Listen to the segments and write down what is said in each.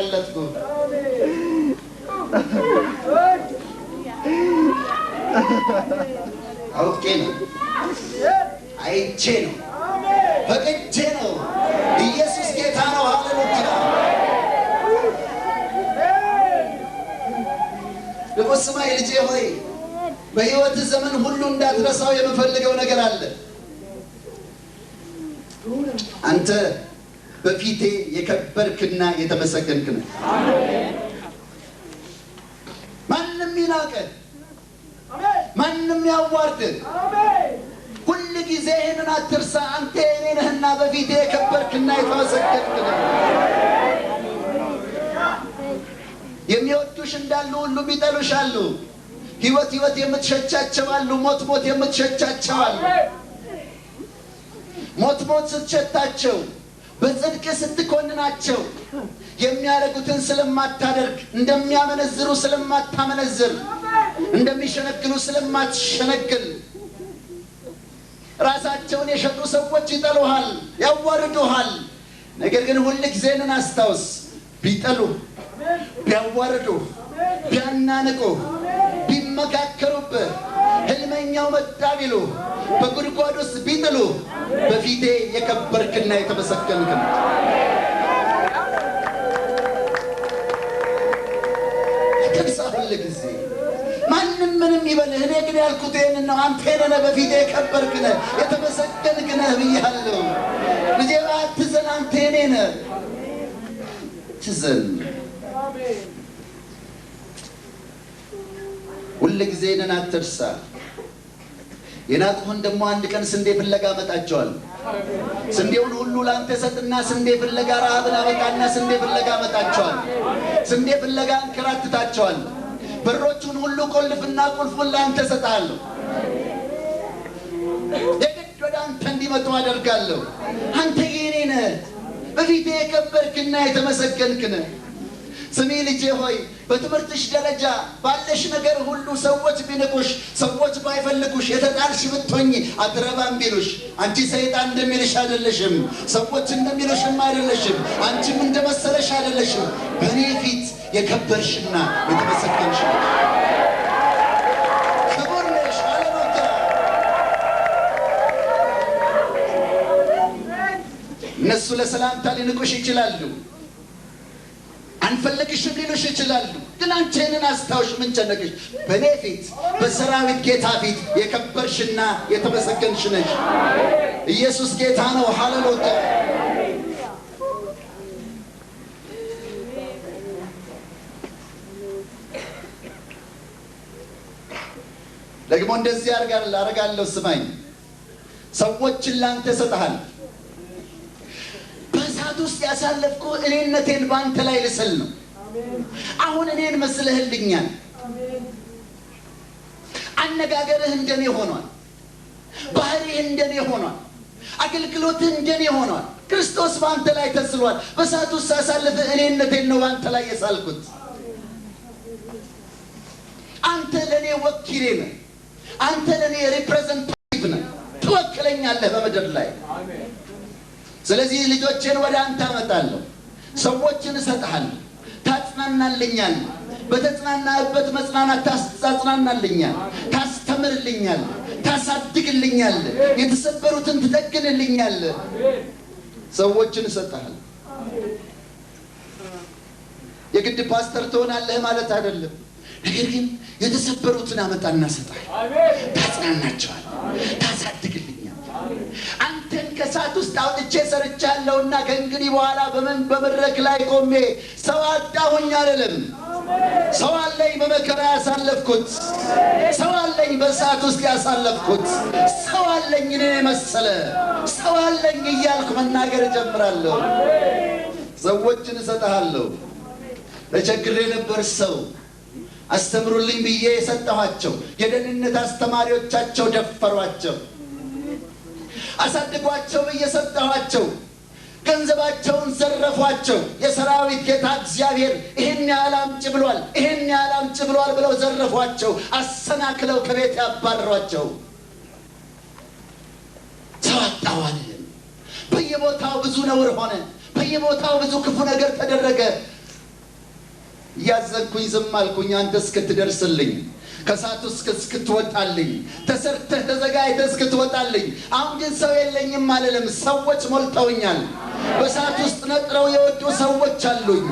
አቀለጥኩ። አውቄ ነው፣ አይቼ ነው፣ ፈቅጄ ነው። ኢየሱስ ጌታ ነው። ሃሌሉያ። ደግሞ ስማኝ ልጄ ሆይ፣ በሕይወት ዘመን ሁሉ እንዳትረሳው የምፈልገው ነገር አለ። አንተ በፊቴ የከበርክና የተመሰገንክ ነህ። ማንም ይናቅህ፣ ማንም ያዋርድህ፣ ሁል ጊዜ ይህንን አትርሳ። አንተ የእኔ ነህና በፊቴ የከበርክና የተመሰገንክ ነህ። የሚወዱሽ እንዳሉ ሁሉ የሚጠሉሽ አሉ። ሕይወት ሕይወት የምትሸቻቸው አሉ። ሞት ሞት የምትሸቻቸው አሉ። ሞት ሞት ስትሸታቸው፣ በጽድቅ ስትኮንናቸው፣ የሚያደርጉትን ስለማታደርግ፣ እንደሚያመነዝሩ ስለማታመነዝር፣ እንደሚሸነግሉ ስለማትሸነግል፣ ራሳቸውን የሸጡ ሰዎች ይጠሉሃል፣ ያዋርዱሃል። ነገር ግን ሁል ጊዜንን አስታውስ፣ ቢጠሉ፣ ቢያዋርዱ፣ ቢያናንቁ፣ ቢመካከሩብህ፣ ህልመኛው መጣ ቢሉ፣ በጉድጓድ ውስጥ ቢጥሉ፣ በፊቴ የከበርክና የተመሰገንክ ነው። አትርሳ ሁል ጊዜ ማንም ምንም ይበልህ፣ እኔ ግን ያልኩት ይህንን ነው። አንተ ነህ በፊቴ የከበርክ ነህ፣ የተመሰገንክ ነህ ብያለሁ። ልጄ አትዘን፣ አንተ የእኔ ነህ። አትዘን። ሁል ጊዜ ይህንን አትርሳ። የናቁህን ደግሞ አንድ ቀን ስንዴ ፍለጋ አመጣቸዋለሁ። ስንዴውን ሁሉ ለአንተ ሰጥና ስንዴ ፍለጋ ረሃብን አመጣና ስንዴ ፍለጋ አመጣቸዋለሁ። ስንዴ ፍለጋ አንከራትታቸዋለሁ። በሮቹን ሁሉ ቆልፍና ቁልፉን ለአንተ እሰጥሃለሁ። የግድ ወደ አንተ እንዲመጡ አደርጋለሁ። አንተ የእኔ ነህ፣ በፊቴ የከበርክና የተመሰገንክ ነህ። ስሚ ልጄ ሆይ፣ በትምህርትሽ ደረጃ ባለሽ ነገር ሁሉ ሰዎች ቢንቁሽ፣ ሰዎች ባይፈልጉሽ፣ የተጣልሽ ብትሆኚ፣ አትረባም ቢሉሽ፣ አንቺ ሰይጣን እንደሚልሽ አይደለሽም፣ ሰዎች እንደሚሉሽም አይደለሽም፣ አንቺም እንደመሰለሽ አይደለሽም። በእኔ ፊት የከበርሽና የተመሰገንሽ ነሽ፣ ክቡር ነሽ። ሃሌሉያ። እነሱ ለሰላምታ ሊንቁሽ ይችላሉ። አንፈልግሽም ሊሉሽ ይችላሉ። ግን አንቺ ይህንን አስታውሽ። ምን ጨነቅሽ? በእኔ ፊት በሰራዊት ጌታ ፊት የከበርሽና የተመሰገንሽ ነሽ። ኢየሱስ ጌታ ነው። ሃሌሉያ። ደግሞ እንደዚህ አደርጋለሁ። ስማኝ፣ ሰዎችን ላንተ እሰጥሃለሁ። በእሳት ውስጥ ያሳለፍኩ እኔነቴን በአንተ ላይ ልስል ነው። አሁን እኔን መስለህልኛል። አነጋገርህ እንደኔ ሆኗል። ባህሪህ እንደኔ ሆኗል። አገልግሎትህ እንደኔ ሆኗል። ክርስቶስ በአንተ ላይ ተስሏል። በእሳት ውስጥ ሳሳልፍህ እኔነቴን ነው በአንተ ላይ የሳልኩት። አንተ ለእኔ ወኪሌ ነህ። አንተ ለእኔ representative ነህ። ትወክለኛለህ በምድር ላይ። ስለዚህ ልጆቼን ወደ አንተ አመጣለሁ፣ ሰዎችን እሰጥሃለሁ፣ ታጽናናልኛለህ። በተጽናናህበት መጽናናት ታጽናናልኛል፣ ታስተምርልኛል፣ ታሳድግልኛል፣ የተሰበሩትን ትጠግንልኛለህ። ሰዎችን እሰጥሃለሁ። የግድ ፓስተር ትሆናለህ ማለት አይደለም። ነገር ግን የተሰበሩትን አመጣና እሰጥሃለሁ፣ ታጽናናቸዋል፣ ታሳድግልኛል። አንተን ከእሳት ውስጥ አውጥቼ ሰርቻለሁና ከእንግዲህ በኋላ በምን በመድረክ ላይ ቆሜ ሰው አጣሁኝ አልልም። ሰው አለኝ በመከራ ያሳለፍኩት፣ ሰው አለኝ በእሳት ውስጥ ያሳለፍኩት፣ ሰው አለኝ እኔን የመሰለ ሰው አለኝ እያልኩ መናገር እጀምራለሁ። ሰዎችን እሰጥሃለሁ። ተቸግሬ ነበር ሰው አስተምሩልኝ ብዬ የሰጠኋቸው የደህንነት አስተማሪዎቻቸው ደፈሯቸው። አሳድጓቸው ብዬ ሰጠኋቸው፣ ገንዘባቸውን ዘረፏቸው። የሰራዊት ጌታ እግዚአብሔር ይህን ያህል አምጪ ብሏል፣ ይህን ያህል አምጪ ብሏል ብለው ዘረፏቸው። አሰናክለው ከቤት ያባረሯቸው። ሰው አጣሁ አልልም። በየቦታው ብዙ ነውር ሆነ። በየቦታው ብዙ ክፉ ነገር ተደረገ። እያዘንኩኝ ዝም አልኩኝ አንተ እስክትደርስልኝ፣ ከእሳቱ እስክትወጣልኝ፣ ተሰርተህ ተዘጋጅተህ እስክትወጣልኝ። አሁን ግን ሰው የለኝም አልልም። ሰዎች ሞልተውኛል። በእሳት ውስጥ ነጥረው የወጡ ሰዎች አሉኝ።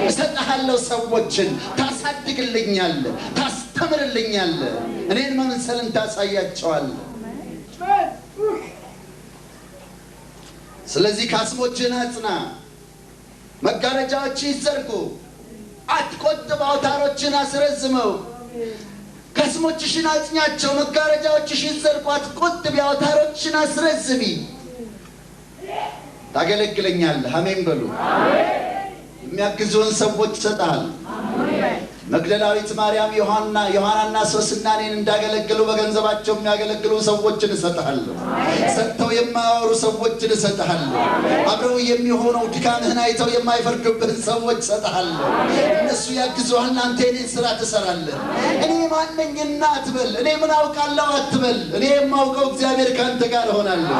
እሰጥሃለሁ ሰዎችን፣ ታሳድግልኛለህ፣ ታስተምርልኛለህ፣ እኔን መምሰልን ታሳያቸዋለህ። ስለዚህ ካስሞችህን አጽና፣ መጋረጃዎች ይዘርጉ፣ አትቆጥብ፣ አውታሮችን አስረዝመው። ካስሞችሽን አጽኛቸው፣ መጋረጃዎችሽ ይዘርጉ፣ አትቆጥቢ፣ አውታሮችን አስረዝሚ። ታገለግለኛለህ። አሜን በሉ። የሚያግዙን ሰዎች እሰጥሃለሁ። መግደላዊት ማርያም፣ ዮሐናና ሶስና እኔን እንዳገለግሉ በገንዘባቸው የሚያገለግሉ ሰዎችን እሰጥሃለሁ። ሰጥተው የማያወሩ ሰዎችን እሰጥሃለሁ። አብረው የሚሆነው ድካምህን አይተው የማይፈርዱብህን ሰዎች እሰጥሃለሁ። እነሱ ያግዙሃል፣ አንተ የእኔን ስራ ትሰራለህ። እኔ ማነኝና አትበል፣ እኔ ምን አውቃለሁ አትበል። እኔ የማውቀው እግዚአብሔር ከአንተ ጋር እሆናለሁ።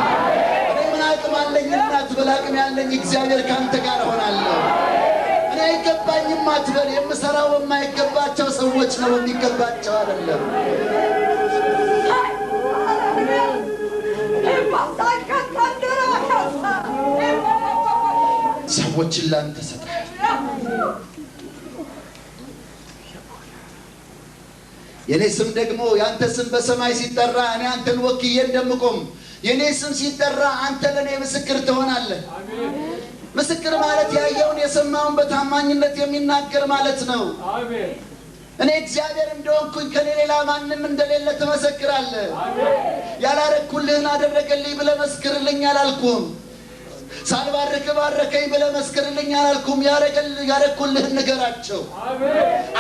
እኔ ምን አቅም አለኝና አትበል፣ አቅም ያለኝ እግዚአብሔር ከአንተ ጋር እሆናለሁ። እኔ አይገባኝም አትበል። የምሰራው በማይገባቸው ሰዎች ነው፣ በሚገባቸው አይደለም። ሰዎችን ላንተ እሰጥሃለሁ። የኔ ስም ደግሞ የአንተ ስም በሰማይ ሲጠራ እኔ አንተን ወክዬ እንደምቆም የኔ ስም ሲጠራ አንተ ለእኔ ምስክር ትሆናለህ። ምስክር ማለት ያየውን የሰማውን በታማኝነት የሚናገር ማለት ነው። እኔ እግዚአብሔር እንደሆንኩኝ ከኔ ሌላ ማንም እንደሌለ ትመሰክራለህ። ያላረኩልህን አደረገልኝ ብለህ መስክርልኝ አላልኩም። ሳልባርክ ባረከኝ ብለህ መስክርልኝ አላልኩም። ያረኩልህን ንገራቸው።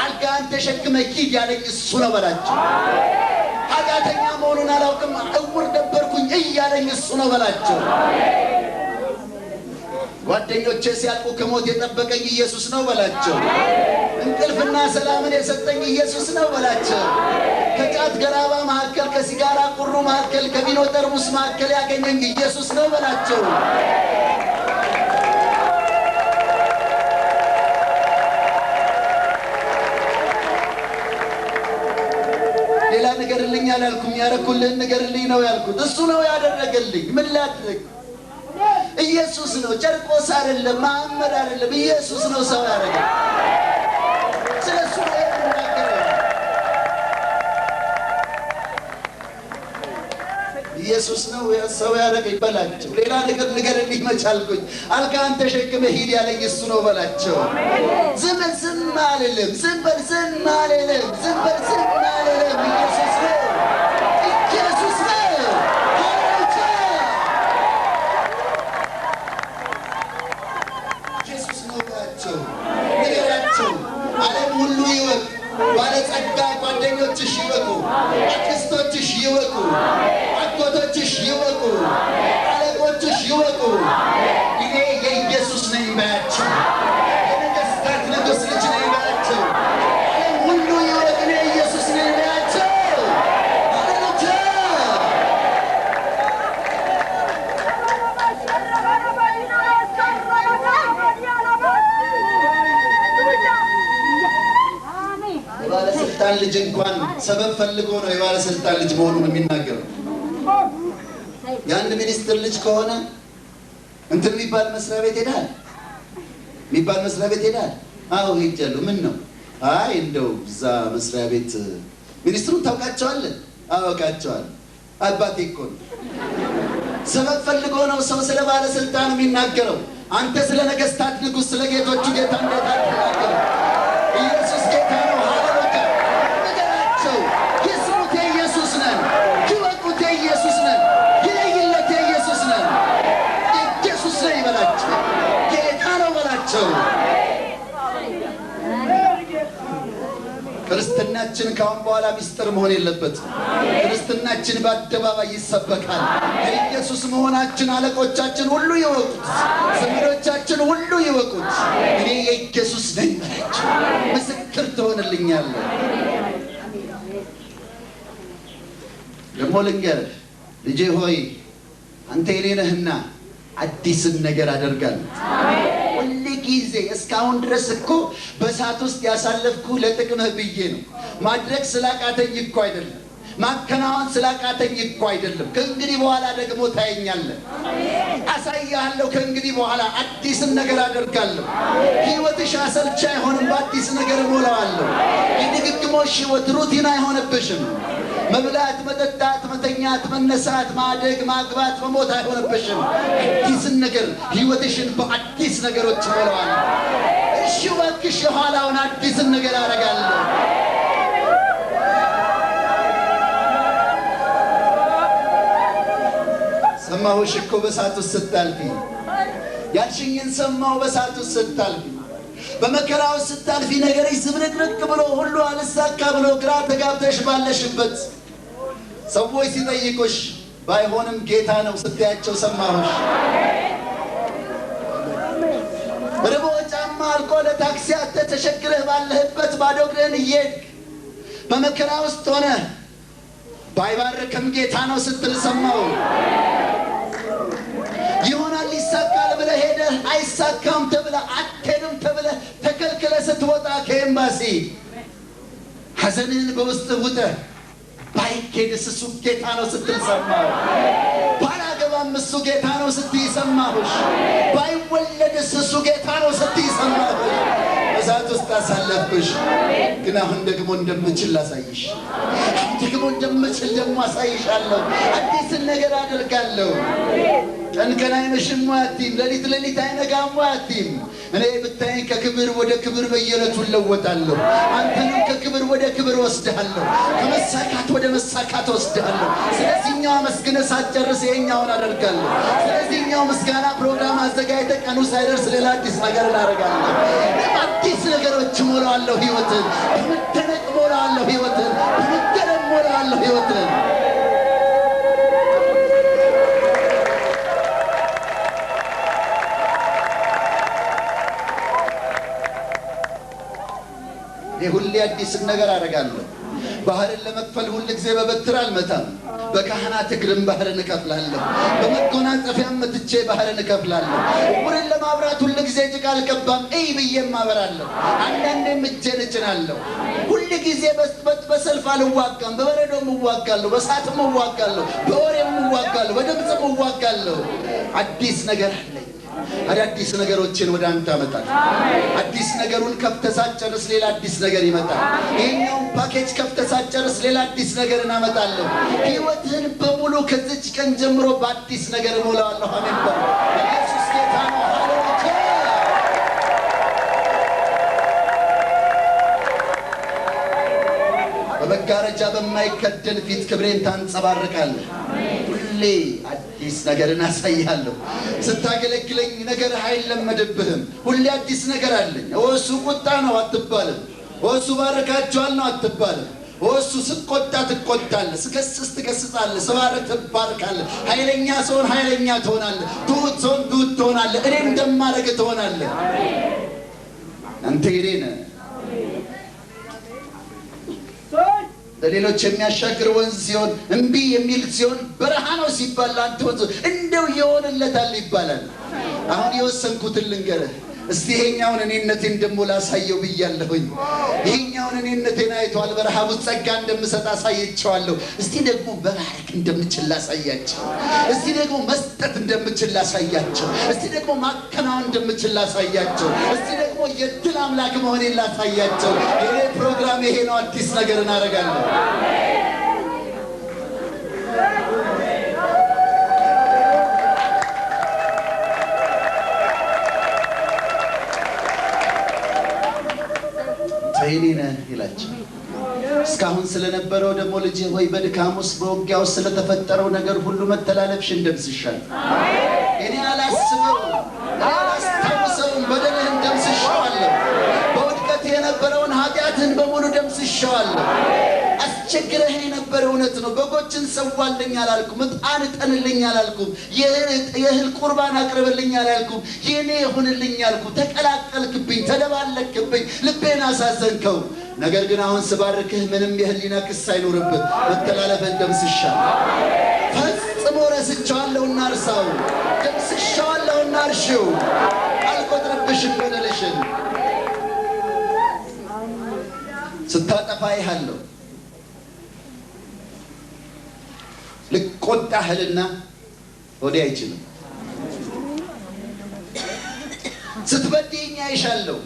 አልጋህን ተሸክመህ ሂድ ያለኝ እሱ ነው በላቸው። ኃጢአተኛ መሆኑን አላውቅም እውር ነበርኩኝ እያለኝ እሱ ነው በላቸው። ጓደኞቼ ሲያልቁ ከሞት የጠበቀኝ ኢየሱስ ነው በላቸው። እንቅልፍና ሰላምን የሰጠኝ ኢየሱስ ነው በላቸው። ከጫት ገራባ መካከል፣ ከሲጋራ ቁሩ መካከል፣ ከቪኖ ጠርሙስ መካከል ያገኘኝ ኢየሱስ ነው በላቸው። ሌላ ንገርልኝ አላልኩም። ያረኩልህን ንገርልኝ ነው ያልኩት። እሱ ነው ያደረገልኝ። ምን ላድርግ? ኢየሱስ ነው፣ ጨርቆስ አይደለም፣ መሐመድ አይደለም። ኢየሱስ ነው ሰው ያደረገ። ስለሱ ነው የምናገረው። ኢየሱስ ነው ሰው ያደረገኝ በላቸው። ሌላ ነገር ንገርልኝ መቻልኩኝ። አልጋህን ተሸክመህ ሂድ ያለኝ እሱ ነው በላቸው። ዝም ዝም አልልም። ዝም በል ዝም አልልም። ዝም በል ዝም አልልም። ኢየሱስ ነው፣ ኢየሱስ ነው። ሃሌሉያ! ኢየሱስ ነው በላቸው፣ ንገራቸው። ዓለም ሁሉ ይወቅ። ባለጸጋ ጓደኞችሽ ይወቁ፣ አክስቶችሽ ይወቁ፣ አጎቶችሽ ይወቁ፣ አለቆችሽ ይወቁ። እኔ የኢየሱስ ነኝ በያቸው። የነገሥታት ንጉሥ ልጅ ነኝ በያቸው። ዓለም ሁሉ ይወቅ፣ እኔ ኢየሱስ ነኝ በያቸው። ሃሌሉያ! የባለስልጣን ልጅ እንኳን ሰበብ ፈልጎ ነው የባለስልጣን ልጅ መሆኑን የሚናገረው። የአንድ ሚኒስትር ልጅ ከሆነ እንትን የሚባል መስሪያ ቤት ሄዳል የሚባል መስሪያ ቤት ሄዳል። አዎ ሄጃለሁ። ምን ነው? አይ እንደው እዛ መስሪያ ቤት ሚኒስትሩን ታውቃቸዋለህ? አውቃቸዋለሁ። አባቴ እኮ ነው። ሰበብ ፈልጎ ነው ሰው ስለ ባለስልጣን የሚናገረው። አንተ ስለ ነገስታት ንጉሥ፣ ስለ ጌቶቹ ጌታ እንዴት አትናገርም? ኢየሱስ ጌታ ነው። ሃሌሉያ! ንገራቸው፣ ይስሙት፣ የኢየሱስ ነን፣ ይወቁት፣ የኢየሱስ ነን፣ ይለይለት፣ የኢየሱስ ነን፣ ኢየሱስ ነው ይበላቸው፣ ጌታ ነው በላቸው። ክርስትናችን ከአሁን በኋላ ሚስጥር መሆን የለበትም። ክርስትናችን በአደባባይ ይሰበካል። የኢየሱስ መሆናችን አለቆቻችን ሁሉ ይወቁት፣ ዘመዶቻችን ሁሉ ይወቁት። እኔ የኢየሱስ ነኝ በላቸው፣ ምስክር ትሆንልኛለህ። ደግሞ ልንገርህ ልጄ ሆይ አንተ የኔ ነህና አዲስን ነገር አደርጋለሁ። ሁል ጊዜ እስካሁን ድረስ እኮ በእሳት ውስጥ ያሳለፍኩ ለጥቅምህ ብዬ ነው። ማድረግ ስላቃተኝ እኮ አይደለም። ማከናወን ስላቃተኝ እኮ አይደለም። ከእንግዲህ በኋላ ደግሞ ታየኛለህ፣ አሳይሃለሁ። ከእንግዲህ በኋላ አዲስን ነገር አደርጋለሁ። ህይወትሽ አሰልቺ አይሆንም፣ በአዲስ ነገር እሞላዋለሁ። የድግግሞሽ ህይወት routine አይሆንብሽም። መብላት፣ መጠጣት፣ መተኛት፣ መነሳት፣ ማደግ፣ ማግባት፣ መሞት አይሆንብሽም። አዲስን ነገር ህይወትሽን በአዲስ ነገሮች እሞላዋለሁ። እሺ እባክሽ የኋላውን አዲስን ነገር አደርጋለሁ። ሰማሁሽ እኮ በእሳት ውስጥ ስታልፊ፣ ያልሽኝን ሰማሁ። በእሳት ውስጥ ስታልፊ፣ በመከራ ውስጥ ስታልፊ፣ ነገርሽ ዝብርቅርቅ ብሎ ሁሉ አልሳካ ብሎ ግራ ተጋብተሽ ባለሽበት ሰዎች ሲጠይቁሽ ባይሆንም ጌታ ነው ስትያቸው ሰማሁሽ። ርቦ ጫማ አልቆ ለታክሲ አጥተህ ተቸግረህ ባለህበት ባዶ እግርህን እየሄድክ በመከራ ውስጥ ሆነ ባይባርክም ጌታ ነው ስትል ሰማሁ። ይሆናል ይሳካል ብለህ ሄደህ አይሳካም ተብለህ አትሄድም ተብለህ ተከልክለህ ስትወጣ ከኤምባሲ ሐዘንህን በውስጥ ውጠህ ባይኬድስ እሱ ጌታ ነው ስትል ሰማሁ። ባላገባም እሱ ጌታ ነው ስትይ ሰማሁሽ። ባይወለድስ እሱ ጌታ ነው ስትይ ሰማሁሽ። እሳት ውስጥ አሳለፍኩሽ፣ ግን አሁን ደግሞ እንደምችል ላሳይሽ። አሁን ደግሞ እንደምችል ደግሞ አሳይሻለሁ። አዲስን ነገር አደርጋለሁ። ቀን ቀን አይመሽም አትይም፣ ሌሊት ሌሊት አይነጋም አትይም። እኔ ብታይኝ ከክብር ወደ ክብር በየዕለቱ እለወጣለሁ። አንተንም ከክብር ወደ ክብር ወስድሃለሁ። ከመሳካት ወደ መሳካት ወስድሃለሁ። ስለዚህኛው አመስግነህ ሳትጨርስ ይሄኛውን አደርጋለሁ። ስለዚህኛው ምስጋና ፕሮግራም አዘጋጅተህ ቀኑ ሳይደርስ ሌላ አዲስ ነገር እናደርጋለሁ። አዲስ ነገሮች እሞላዋለሁ ህይወትን። በመደነቅ እሞላዋለሁ ህይወትን። በመገረም እሞላዋለሁ ህይወትን። ሁሌ አዲስን ነገር አደርጋለሁ። ባህርን ለመክፈል ሁል ጊዜ በበትር አልመታም። በካህናት እግርም ባህርን እከፍላለሁ። በመጎናጸፊያም መትቼ ባህርን እከፍላለሁ። ዕውርን ለማብራት ሁል ጊዜ ጭቃ አልቀባም፣ እይ ብዬም አበራለሁ። አንዳንዴም እጄን እጭናለሁ። ሁል ጊዜ በሰልፍ አልዋጋም። በበረዶም እዋጋለሁ፣ በእሳትም እዋጋለሁ፣ በወሬም እዋጋለሁ፣ በድምፅም እዋጋለሁ። አዲስ ነገር አለኝ። አዳዲስ ነገሮችን ወደ አንተ አመጣለሁ። አዲስ ነገሩን ከፍተህ ሳትጨርስ ሌላ አዲስ ነገር ይመጣል። ይሄኛውን ፓኬጅ ከፍተህ ሳትጨርስ ሌላ አዲስ ነገር እናመጣለሁ። ህይወትህን በሙሉ ከዚች ቀን ጀምሮ በአዲስ ነገር እሞላዋለሁ። አሜን በሉ። ኢየሱስ ጌታ ነው። ሃሌሉያ። በመጋረጃ በማይከደን ፊት ክብሬን ታንጸባርቃለህ። ሁሌ አዲስ ነገርን አሳያለሁ። ስታገለግለኝ ነገር አይለመድብህም። ሁሌ አዲስ ነገር አለኝ። እሱ ቁጣ ነው አትባልም። እሱ ባረካቸዋል ነው አትባልም። እሱ ስቆጣ ትቆጣለህ፣ ስገስጽ ትገስጻለህ፣ ስባርክ ትባርካለህ። ኃይለኛ ሰውን ኃይለኛ ትሆናለህ፣ ትሁት ሰውን ትሁት ትሆናለህ። እኔ እንደማደርግ ትሆናለህ። አንተ የኔ ነህ። ለሌሎች የሚያሻግር ወንዝ ሲሆን እምቢ የሚል ሲሆን በረሃ ነው ሲባል ለአንተ ወንዝ እንደው የሆንለታል ይባላል። አሁን የወሰንኩትን ልንገርህ። እስቲ ይሄኛውን እኔነቴን ደግሞ ላሳየው ብያለሁኝ። ይሄኛውን እኔነቴን አይቷል። በረሃቡ ጸጋ እንደምሰጥ አሳይቼዋለሁ። እስቲ ደግሞ መባረክ እንደምችል ላሳያቸው። እስቲ ደግሞ መስጠት እንደምችል ላሳያቸው። እስቲ ደግሞ ማከናወን እንደምችል ላሳያቸው። እስቲ ደግሞ የድል አምላክ መሆኔን ላሳያቸው። የኔ ፕሮግራም ይሄ ነው። አዲስ ነገር እናደርጋለሁ። የኔ ነህ ይላቸው። እስካሁን ስለነበረው ደግሞ ልጄ ሆይ በድካም ውስጥ በውጊያ ውስጥ ስለተፈጠረው ነገር ሁሉ መተላለፍሽን ደምስሻለሁ። እኔ አላስበውም፣ አላስታውሰውም። በደልህን ደምስሼዋለሁ። በውድቀት የነበረውን ኃጢአትህን በሙሉ ደምስሼዋለሁ። አስቸግረህ የነበረ እውነት ነው። በጎችን ሰዋልኝ አላልኩም። ዕጣን እጠንልኝ አላልኩም። የእህል ቁርባን አቅርብልኝ አላልኩም። የኔ ይሁንልኝ አልኩ። ተቀላቀልክብኝ፣ ተደባለክብኝ፣ ልቤን አሳዘንከው። ነገር ግን አሁን ስባርክህ ምንም የህሊና ክስ አይኖርብህ። መተላለፍህን ደምስሻለሁ። ፈጽሞ ረስቼዋለሁና እርሳው። ደምስሼዋለሁና እርሺው። አልቆ አልቆጥርብሽም በደልሽን። ስታጠፋ አይሃለሁ፣ ልቆጣህልና ወዲያ አይችልም። ስትበድይኝ አይሻለሁ፣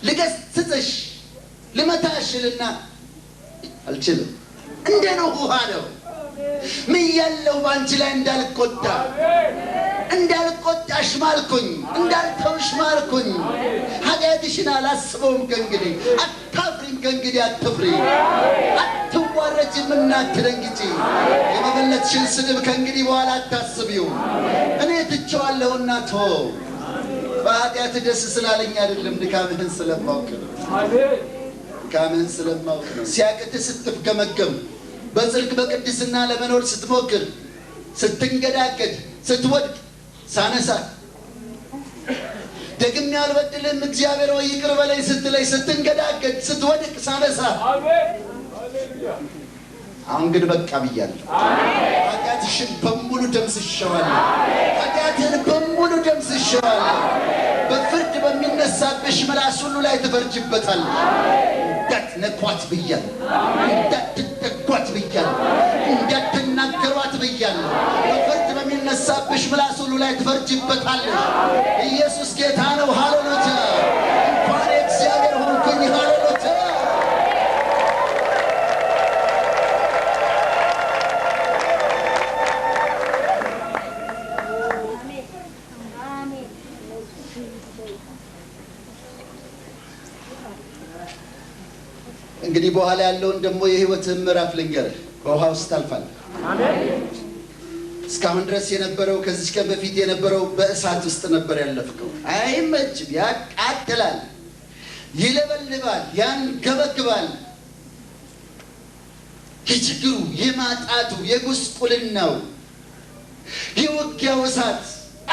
ልገስጽሽ ልመታሽልና አልችልም። እንደ ኖህ ውሃ ነው ምያለሁ በአንቺ ላይ እንዳልቆጣ፣ እንዳልቆጣሽ ማልኩኝ፣ እንዳልተውሽ ማልኩኝ። ኃጢአትሽን አላስበውም ከእንግዲህ። አታፍሪም ከእንግዲህ፣ አትፍሪ፣ አትዋረጅምና አትደንግጪ። የመበለትሽን ስድብ ከእንግዲህ በኋላ አታስቢው። እኔ ትቼዋለሁና ተወው። በኃጢአት ደስ ስላለኝ አይደለም፣ ድካምህን ስለማውቅ ነው። ድካምህን ስለማውቅ ነው። ሲያቅትህ ስትፍገመገም፣ በጽድቅ በቅድስና ለመኖር ስትሞክር፣ ስትንገዳገድ፣ ስትወድቅ ሳነሳ፣ ደግሜ አልበድልህም እግዚአብሔር ሆይ ይቅር በለኝ ስትለኝ፣ ስትንገዳገድ ስትወድቅ ሳነሳ፣ አሁን ግን በቃ ብያለሁ። ኃጢአትሽን በሙሉ ደምስሼዋለሁ። ኃጢአትህን በሙሉ ደምስሼዋለሁ። በፍርድ በሚነሳብሽ ምላስ ሁሉ ላይ ትፈርጅበታለሽ። እንዳትነኳት ብያለሁ። እንዳትጠጓት ብያለሁ። እንዳትናገሯት ብያለሁ። በፍርድ በሚነሳብሽ ምላስ ሁሉ ላይ ትፈርጅበታለሽ። ኢየሱስ ጌታ ነው። ሃሌሉያ! እንኳን የእግዚአብሔር ሆንኩኝ። ሃሌሉያ! እንግዲህ በኋላ ያለውን ደግሞ የህይወትህን ምዕራፍ ልንገርህ። በውሃ ውስጥ ታልፋለህ። እስካሁን ድረስ የነበረው፣ ከዚች ቀን በፊት የነበረው በእሳት ውስጥ ነበር ያለፍከው። አይመችም፣ ያቃጥላል፣ ይለበልባል፣ ያንገበግባል። የችግሩ፣ የማጣቱ፣ የጉስቁልናው፣ የውጊያው እሳት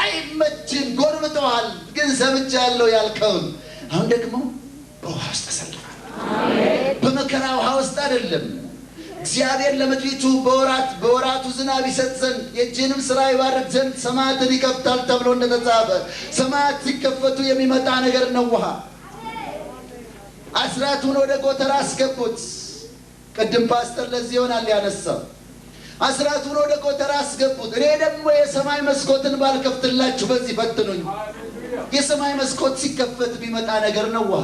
አይመችም። ጎርብጠዋል፣ ግን ሰምቻለሁ ያልከውን አሁን ደግሞ በውሃ ውስጥ ተሰልፋል። በመከራ ውሃ ውስጥ አይደለም። እግዚአብሔር ለምድሪቱ በወራት በወራቱ ዝናብ ይሰጥ ዘንድ የእጅንም ስራ ይባርክ ዘንድ ሰማያትን ይከፍታል ተብሎ እንደተጻፈ፣ ሰማያት ሲከፈቱ የሚመጣ ነገር ነው ውሃ። አስራቱን ወደ ጎተራ አስገቡት። ቅድም ፓስተር ለዚህ ይሆናል ያነሳው። አስራቱን ወደ ጎተራ አስገቡት። እኔ ደግሞ የሰማይ መስኮትን ባልከፍትላችሁ በዚህ ፈትኑኝ። የሰማይ መስኮት ሲከፈት የሚመጣ ነገር ነው ውሃ።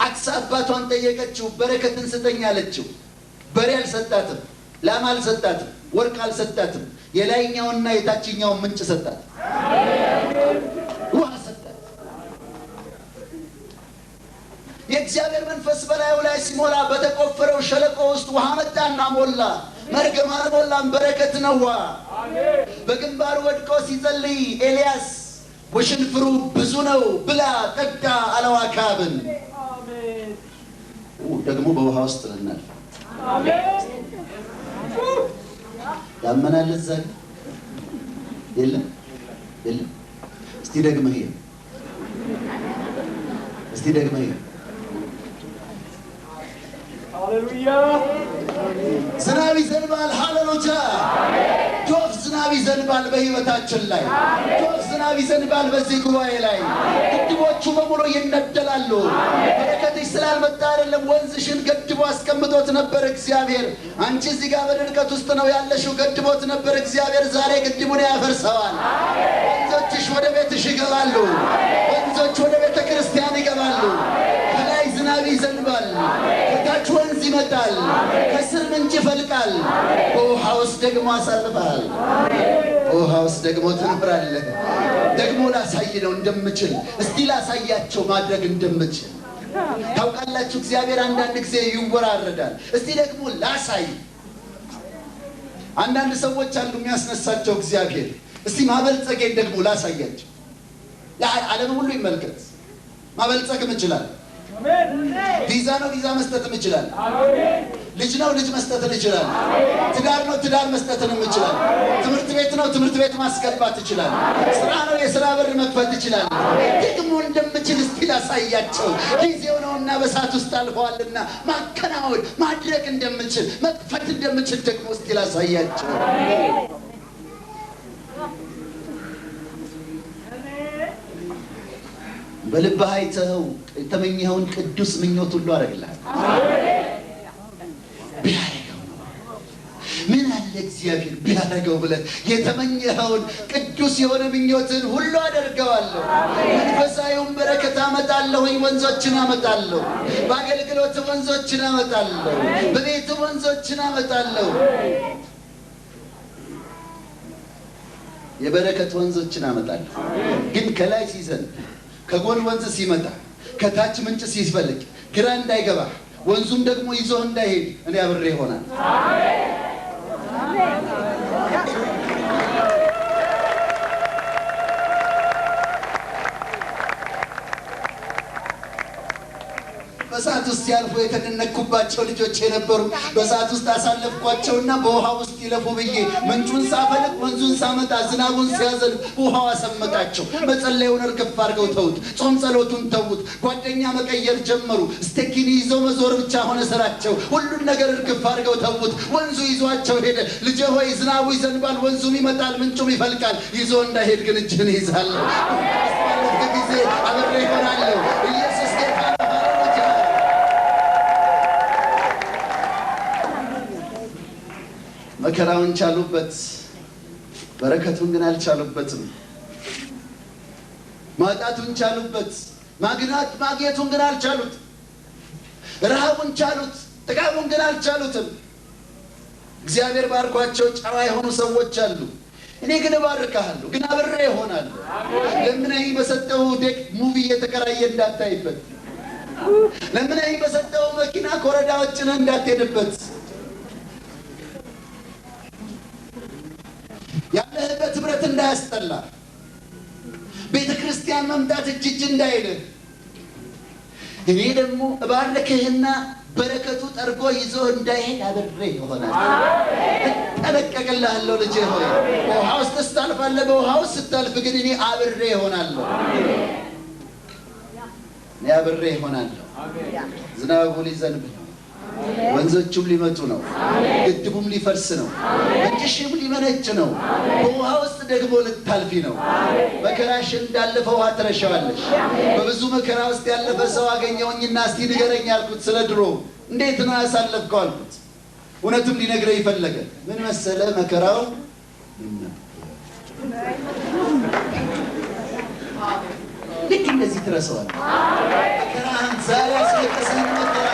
አክሳ አባቷን ጠየቀችው። በረከትን ስጠኝ አለችው። በሬ አልሰጣትም፣ ላም አልሰጣትም፣ ወርቅ አልሰጣትም። የላይኛውንና የታችኛውን ምንጭ ሰጣት፣ ውሃ ሰጣት። የእግዚአብሔር መንፈስ በላዩ ላይ ሲሞላ በተቆፈረው ሸለቆ ውስጥ ውሃ መጣና ሞላ። መርገም አልሞላም፣ በረከት ነው ውሃ። በግንባሩ ወድቆ ሲጸልይ ኤልያስ ውሽንፍሩ ብዙ ነው፣ ብላ ጠጣ አለው አክዓብን። ደግሞ በውሃ ውስጥ ልናልፍ ያመናል እዛ የለም የለም። እስቲ ደግመህ ይኸው፣ እስቲ ደግመህ ይኸው። ዝናብ ይዘንባል። ሃሌሉያ! ዶፍ ዝናብ ይዘንባል በህይወታችን ላይ፣ ዶፍ ዝናብ ይዘንባል በዚህ ጉባኤ ላይ። ግድቦቹ በሙሉ ይነደላሉ። በረከትሽ ስላልመጣ አይደለም፣ ወንዝሽን ገድቦ አስቀምጦት ነበር እግዚአብሔር። አንቺ እዚህ ጋር በድርቀት ውስጥ ነው ያለሽው፣ ገድቦት ነበር እግዚአብሔር። ዛሬ ግድቡን ያፈርሰዋል። ወንዞችሽ ወደ ቤትሽ ይገባሉ። ወንዞች ወደ ቤተ ክርስቲያን ይገባሉ። ከላይ ዝናብ ይዘንባል፣ ከታች ወንዝ ይመጣል፣ ከስር ምንጭ ይፈልቃል። በውሃ ውስጥ ደግሞ አሳልፈሃል። በውሃ ውስጥ ደግሞ ትኖራለህ። ደግሞ ላሳይ ነው እንደምችል፣ እስቲ ላሳያቸው ማድረግ እንደምችል። ታውቃላችሁ፣ እግዚአብሔር አንዳንድ ጊዜ ይወራረዳል። እስቲ ደግሞ ላሳይ። አንዳንድ ሰዎች አሉ የሚያስነሳቸው እግዚአብሔር። እስቲ ማበልጸጌን ደግሞ ላሳያቸው። ዓለም ሁሉ ይመልከት። ማበልጸግም እችላለሁ። ቪዛ ነው፣ ቪዛ መስጠትም እችላለሁ። ልጅ ነው፣ ልጅ መስጠትን እችላለሁ። ትዳር ነው፣ ትዳር መስጠትንም እችላለሁ። ትምህርት ቤት ነው፣ ትምህርት ቤት ማስገባት እችላለሁ። ስራ ነው፣ የስራ በር መክፈት እችላለሁ። ደግሞ እንደምችል እስቲ ላሳያቸው። ጊዜው ነውና በእሳት ውስጥ አልፈዋልና ማከናወን ማድረግ እንደምችል፣ መክፈት እንደምችል ደግሞ እስቲ ላሳያቸው። በልብህ አይተኸው የተመኘኸውን ቅዱስ ምኞት ሁሉ አደርግልሃለሁ። ቢያደርገው ነው ምን አለ እግዚአብሔር ቢያደርገው ብለህ የተመኘኸውን ቅዱስ የሆነ ምኞትን ሁሉ አደርገዋለሁ። መንፈሳዊውን በረከት አመጣለሁኝ፣ ወንዞችን አመጣለሁ። በአገልግሎት ወንዞችን አመጣለሁ። በቤት ወንዞችን አመጣለሁ። የበረከት ወንዞችን አመጣለሁ። ግን ከላይ ሲዘንብ፣ ከጎን ወንዝ ሲመጣ፣ ከታች ምንጭ ሲፈልቅ ግራ እንዳይገባ፣ ወንዙም ደግሞ ይዞ እንዳይሄድ እኔ አብሬ ይሆናል። በሰዓት ውስጥ ሲያልፉ የተደነቅኩባቸው ልጆች የነበሩ በሰዓት ውስጥ አሳለፍኳቸውና በውሃ ውስጥ ይለፉ ብዬ ምንጩን ሳፈልቅ፣ ወንዙን ሳመጣ፣ ዝናቡን ሲያዘንብ ውሃው አሰመጣቸው። መጸለዩን እርግፍ አድርገው ተዉት። ጾም ጸሎቱን ተዉት። ጓደኛ መቀየር ጀመሩ። ስቴኪኒ ይዘው መዞር ብቻ ሆነ ስራቸው። ሁሉን ነገር እርግፍ አድርገው ተዉት። ወንዙ ይዟቸው ሄደ። ልጄ ሆይ ዝናቡ ይዘንባል፣ ወንዙም ይመጣል፣ ምንጩም ይፈልቃል። ይዞ እንዳይሄድ ግን እጅህን ይዛለሁ። ባለፍክ ጊዜ አብሬ እሆናለሁ። ኢየሱስ ጌታ ነው። ሃሌሉያ። መከራውን ቻሉበት፣ በረከቱን ግን አልቻሉበትም። ማጣቱን ቻሉበት፣ ማግኘቱን ግን አልቻሉት። ረሃቡን ቻሉት፣ ጥጋቡን ግን አልቻሉትም። እግዚአብሔር ባርኳቸው ጨዋ የሆኑ ሰዎች አሉ። እኔ ግን እባርክሃለሁ፣ ግን አብሬ እሆናለሁ። ለምነኸኝ በሰጠው deck movie እየተከራየ እንዳታይበት፣ ለምነኸኝ በሰጠው መኪና ኮረዳዎች ጭነህ እንዳትሄድበት፣ ያለህበት ህብረት እንዳያስጠላ፣ ቤተ ክርስቲያን መምጣት እጅ እጅ እንዳይልህ፣ እኔ ደግሞ እባርክህና በረከቱ ጠርጎ ይዞ እንዳይሄድ አብሬ ይሆናል። እጠነቀቅልሃለሁ ልጄ ሆይ። በውሃ ውስጥ ስታልፋለህ፣ በውሃ ውስጥ ስታልፍ ግን እኔ አብሬ እሆናለሁ። እኔ አብሬ እሆናለሁ። ዝናቡ ሊዘንብ ነው። ወንዞቹም ሊመጡ ነው። ግድቡም ሊፈርስ ነው። ምንጭሽም ሊመነጭ ነው። በውሃ ውስጥ ደግሞ ልታልፊ ነው። መከራሽን እንዳለፈ ውሃ ትረሻዋለሽ። በብዙ መከራ ውስጥ ያለፈ ሰው አገኘሁኝና እስቲ ንገረኝ አልኩት። ስለ ድሮ እንዴት ነው ያሳለፍከው አልኩት። እውነትም ሊነግረኝ ፈለገ። ምን መሰለ መከራው ምን ነበር? ልክ እንደዚህ ትረሳዋለህ። መከራህን ዛሬ ያስለቀሰህን መከራ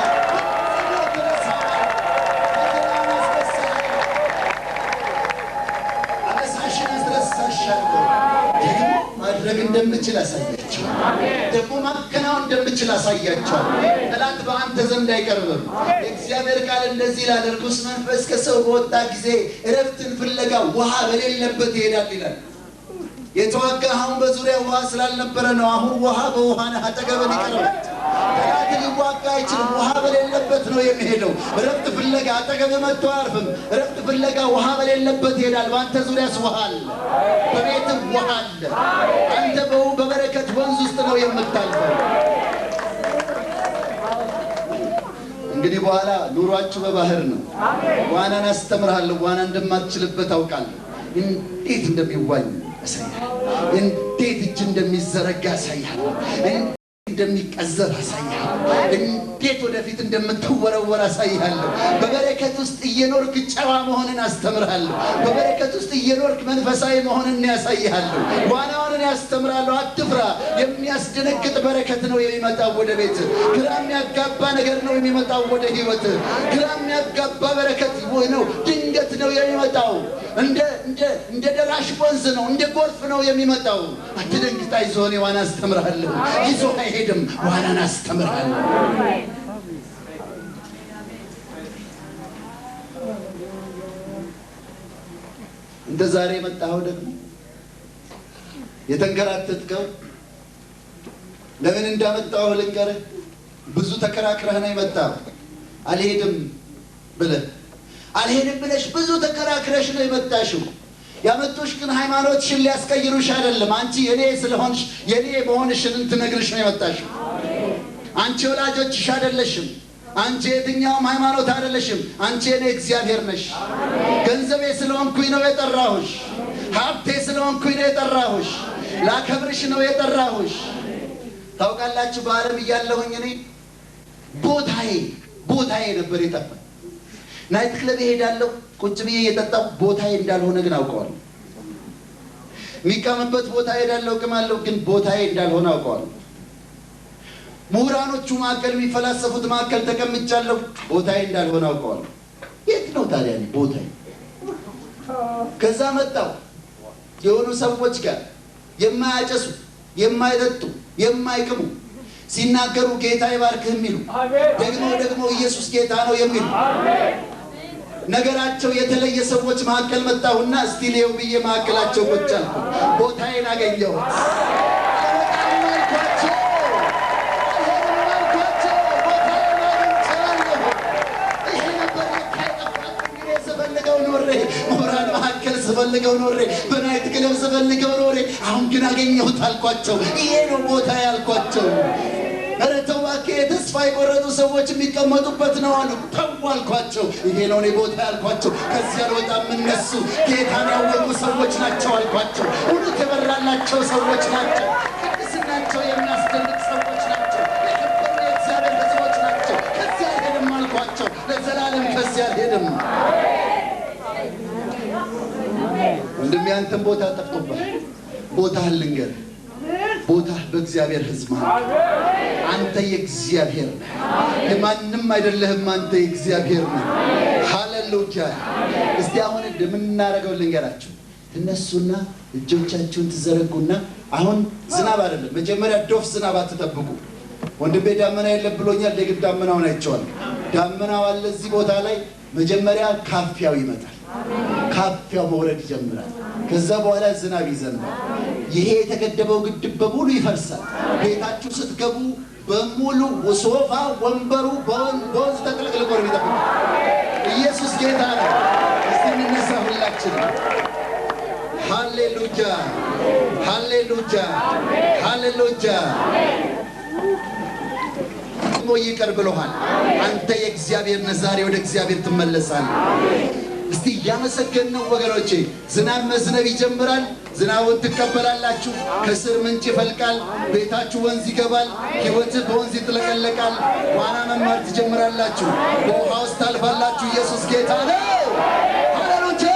ደግሞ ማድረግ እንደምችል አሳያቸዋል። ደግሞ ማከናወን እንደምችል አሳያቸዋል። ጠላት በአንተ ዘንድ አይቀርብም። የእግዚአብሔር ቃል እንደዚህ ይላል፣ እርኩስ መንፈስ ከሰው በወጣ ጊዜ እረፍትን ፍለጋ ውሃ በሌለበት ይሄዳል ይላል። የተዋጋኸውን በዙሪያ ውሃ ስላልነበረ ነው። አሁን ውሃ በውሃ ነህ፣ አጠገብህ ይቀርባል። ጠላት ሊዋጋ አይችልም። ውሃ በሌለበት ነው የሚሄደው። እረፍት ፍለጋ አጠገብህ መጥቶ አያርፍም። እረፍት ፍለጋ ውሃ በሌለበት ይሄዳል። በአንተ ዙሪያስ ውሃ አለ፣ በቤትም ውሃ አለ። አንተ በበረከት ወንዝ ውስጥ ነው የምታልፈው። እንግዲህ በኋላ ኑሯችሁ በባህር ነው። ዋናን አስተምርሃለሁ። ዋና እንደማትችልበት አውቃለሁ። እንዴት እንደሚዋኝ አሳያለሁ። እንዴት እጅ እንደሚዘረጋ አሳያለሁ። እንዴት እንደሚቀዘፍ አሳያለሁ። እንዴት ወደፊት እንደምትወረወር አሳያለሁ። በበረከት ውስጥ እየኖርክ ጨዋ መሆንን አስተምርሃለሁ። በበረከት ውስጥ እየኖርክ መንፈሳዊ መሆንን ያሳይሃለሁ። ዋናውን ያስተምራለሁ። አትፍራ። የሚያስደነግጥ በረከት ነው የሚመጣው ወደ ቤት። ግራ የሚያጋባ ነገር ነው የሚመጣው ወደ ህይወት። ግራ የሚያጋባ በረከት ነው፣ ድንገት ነው የሚመጣው። እንደ እንደ እንደ ደራሽ ወንዝ ነው፣ እንደ ጎርፍ ነው የሚመጣው። አትደንግጥ፣ አይዞህ፣ እኔ ዋና አስተምርሃለሁ። ይዞ አይሄድም፣ ዋናን አስተምርሃለሁ። እንደ ዛሬ የመጣኸው ደግሞ የተንከራተትከው ለምን እንዳመጣሁ ልንገርህ። ብዙ ተከራክረህ ነው የመጣኸው። አልሄድም ብለህ አልሄድም ብለሽ ብዙ ተከራክረሽ ነው የመጣሽው። ያመጡሽ ግን ሃይማኖትሽን ሊያስቀይሩሽ አይደለም። አንቺ የኔ ስለሆንሽ የኔ መሆንሽን እንትነግርሽ ነው የመጣሽው። አንቺ ወላጆችሽ አይደለሽም። አንቺ የትኛውም ሃይማኖት አይደለሽም። አንቺ የኔ እግዚአብሔር ነሽ። ገንዘቤ ስለሆንኩኝ ነው የጠራሁሽ። ሀብቴ ስለሆንኩኝ ነው የጠራሁሽ። ላከብርሽ ነው የጠራሁሽ። ታውቃላችሁ፣ በዓለም እያለሁኝ እኔ ቦታዬ ቦታዬ ነበር የጠፋኝ። Night club እሄዳለሁ፣ ቁጭ ብዬ እየጠጣሁ ቦታዬ እንዳልሆነ ግን አውቀዋለሁ። የሚቃምበት ቦታ እሄዳለሁ፣ እቅማለሁ፣ ግን ቦታዬ እንዳልሆነ አውቀዋለሁ። ምሁራኖቹ መካከል፣ የሚፈላሰፉት መካከል ተቀምጫለሁ፣ ቦታዬ እንዳልሆነ አውቀዋለሁ። የት ነው ታዲያ እኔ ቦታዬ? ከዛ መጣሁ የሆኑ ሰዎች ጋር፣ የማያጨሱ፣ የማይጠጡ፣ የማይቅሙ፣ ሲናገሩ ጌታ ይባርክህ የሚሉ፣ ደግሞ ደግሞ ኢየሱስ ጌታ ነው የሚሉ፣ ነገራቸው የተለየ ሰዎች መካከል መጣሁና እስቲ ልየው ብዬ መካከላቸው ቁጭ አልኩ። ቦታዬን አገኘሁት። አልወጣም አልኳቸው፣ አልሄድም አልኳቸው። ቦታዬን አግኝቼዋለሁ። ይሄ ነበር ለካ የጠፋብኝ። እኔ ስፈልገው ኖሬ፣ ምሁራን መካከል ስፈልገው ኖሬ፣ በ night club ስፈልገው ኖሬ፣ አሁን ግን አገኘሁት አልኳቸው። ይሄ ነው ቦታዬ አልኳቸው። ኧረ ተው እባክህ፣ የተስፋ የቆረጡ ሰዎች የሚቀመጡበት ነው አሉ። ተው አልኳቸው። ይሄ ነው እኔ ቦታ ያልኳቸው። ከዚህ አልወጣም። እነሱ ጌታን ያወቁ ሰዎች ናቸው አልኳቸው። እውነት የበራላቸው ሰዎች ናቸው። ቅድስናቸው የሚያስደንቅ ሰዎች ናቸው። የከበሩ የእግዚአብሔር ሕዝቦች ናቸው። ከዚህ አልሄድም አልኳቸው። ለዘላለም ከዚህ አልሄድም። ወንድሜ፣ ያንተን ቦታ ጠፍቶብሃል። ቦታህን ልንገርህ። ቦታህ በእግዚአብሔር ሕዝብ መካከል። አንተ የእግዚአብሔር ነህ፣ የማንም አይደለህም። አንተ የእግዚአብሔር ነህ። ሃሌሉያ። እስቲ አሁን እንደምናደርገው ልንገራችሁ። ትነሱና እጆቻችሁን ትዘረጉና፣ አሁን ዝናብ አይደለም፣ መጀመሪያ ዶፍ ዝናብ አትጠብቁ። ወንድሜ ዳመና የለም ብሎኛል። ደግም ዳመናውን አይቼዋለሁ። ዳመናው አለ እዚህ ቦታ ላይ። መጀመሪያ ካፊያው ይመጣል። ካፊያው መውረድ ይጀምራል። ከዛ በኋላ ዝናብ ይዘንባል። ይሄ የተገደበው ግድብ በሙሉ ይፈርሳል። ቤታችሁ ስትገቡ በሙሉ ሶፋ፣ ወንበሩ በወንዝ ተጥለቅልቆ ነው የሚጠብቀው። ኢየሱስ ጌታ ነው። እስቲ እንነሳ ሁላችንም። ሃሌሉያ፣ ሃሌሉያ፣ ሃሌሉያ። ደግሞ ይቅር ብሎሃል። አንተ የእግዚአብሔር ነህ። ዛሬ ወደ እግዚአብሔር ትመለሳለህ። እስቲ እያመሰገን ነው ወገኖቼ። ዝናብ መዝነብ ይጀምራል። ዝናቡን ትቀበላላችሁ። ከስር ምንጭ ይፈልቃል። ቤታችሁ ወንዝ ይገባል። ሕይወትህ በወንዝ ይጥለቀለቃል። ዋና መማር ትጀምራላችሁ። በውሃ ውስጥ ታልፋላችሁ። ኢየሱስ ጌታ ነው። ሃሌሉያ።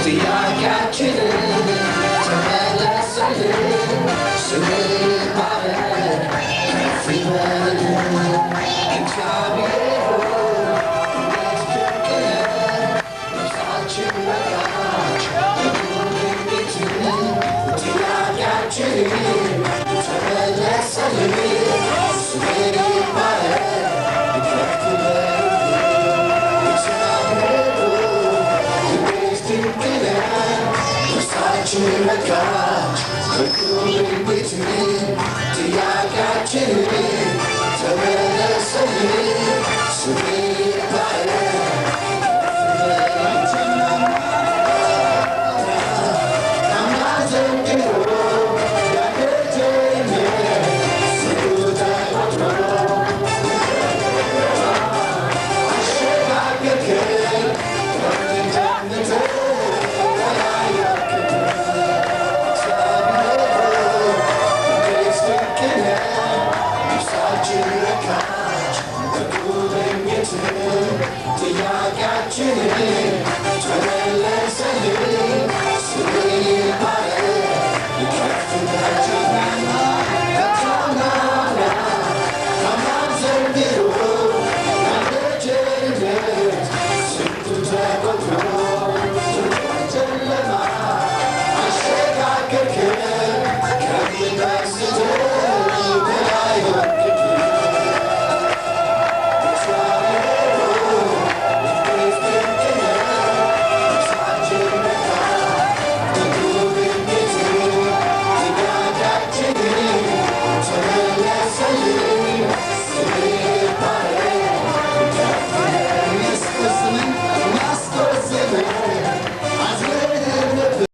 ጥያቄያችንን ተመለሰልን። ስምህ ይባረክ፣ ከፍ ይበል። እግዚአብሔር ሆይ፣ እንዴት ድንቅ ነህ! ነፍሳችን ረካች በጉብኝትህ። ጥያቄያችንን ተመለሰልን። ስምህ ይባረክ፣ ከፍ ይበል። እግዚአብሔር ሆይ፣ እንዴት ድንቅ ነህ! ነፍሳችን ረካች በጉብኝትህ። ጥያቄያችንን